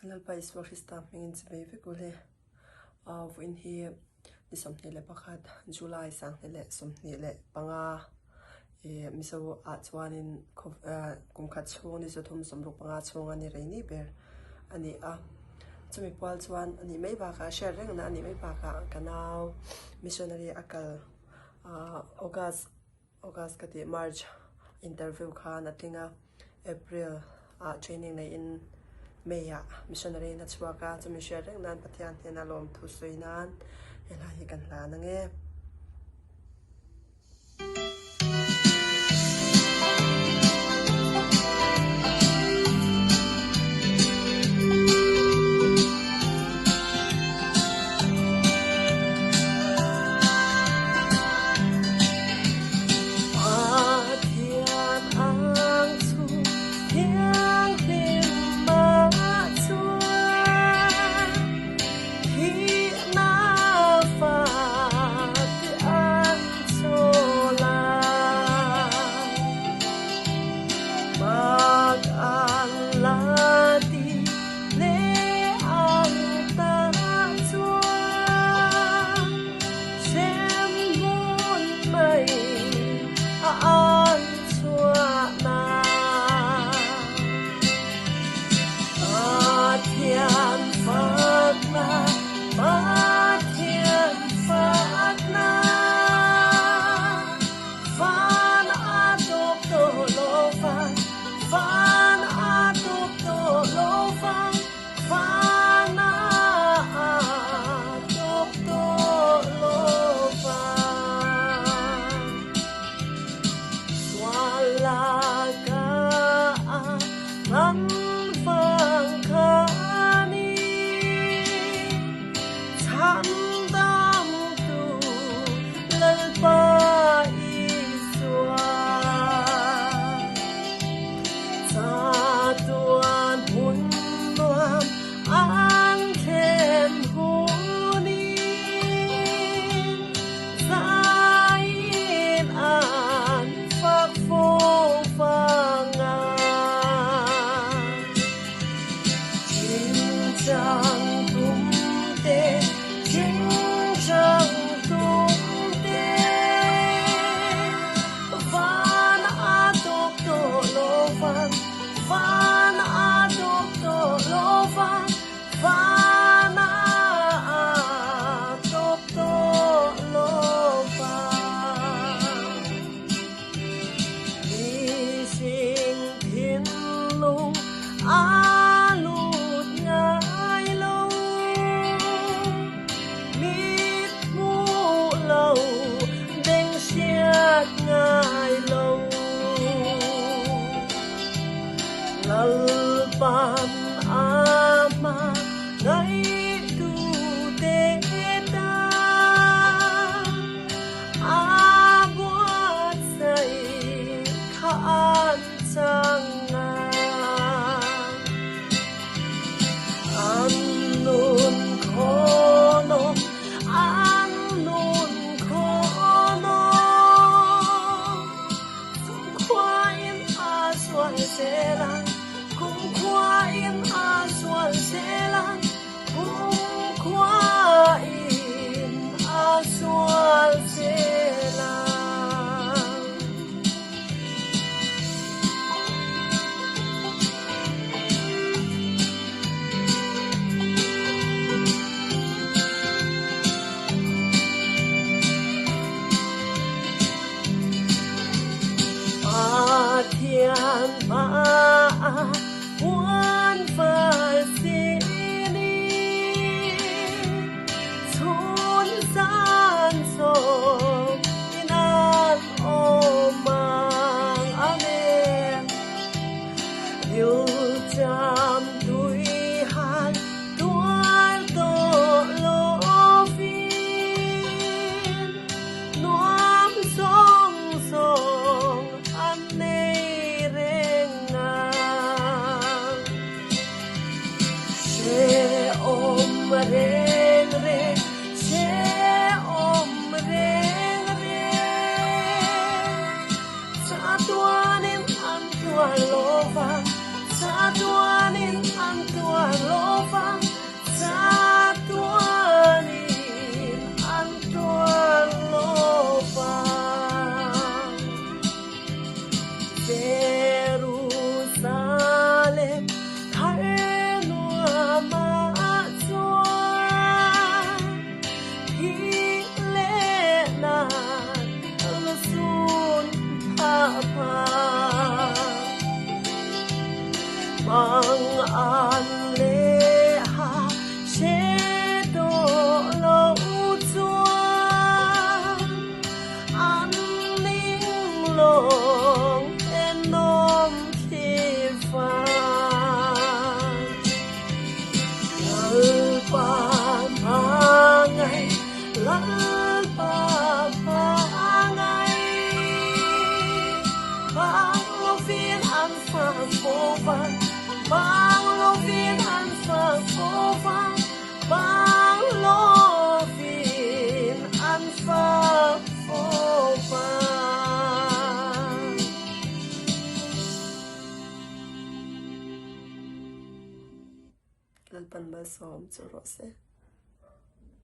Kan Lalpa Isua Krista hmingin chivei vek ule. Vawiin hi ni 21 July 2025 Mizo ah chuanin kum khat chhung ni 365 chhunga ni rei ni ber a ni a. Chumi pual chuan a nih mai bakah hriat rengna a nih mai bakah ka nau missionary a kal August August ka tih March interview khan a tling a, April ah training neihin May ah missionary in a chhuak a, chumi hriat reng nan Pathian hnena lawmthu sawi nan he hla hi kan hlan ang e. leh thar nuamah chuan thi leh nan la sun phah phah. Mang an leh ha hre tawh lo chuan an ning lawng ennawm thlir fang. Lalpa hmangaih, Lalpa hmangaih, Bang lovin an fak fo vang, Bang lovin an fak fo vang, Bang lovin an fak fo vang. Lalpan malsawm chu rawh se.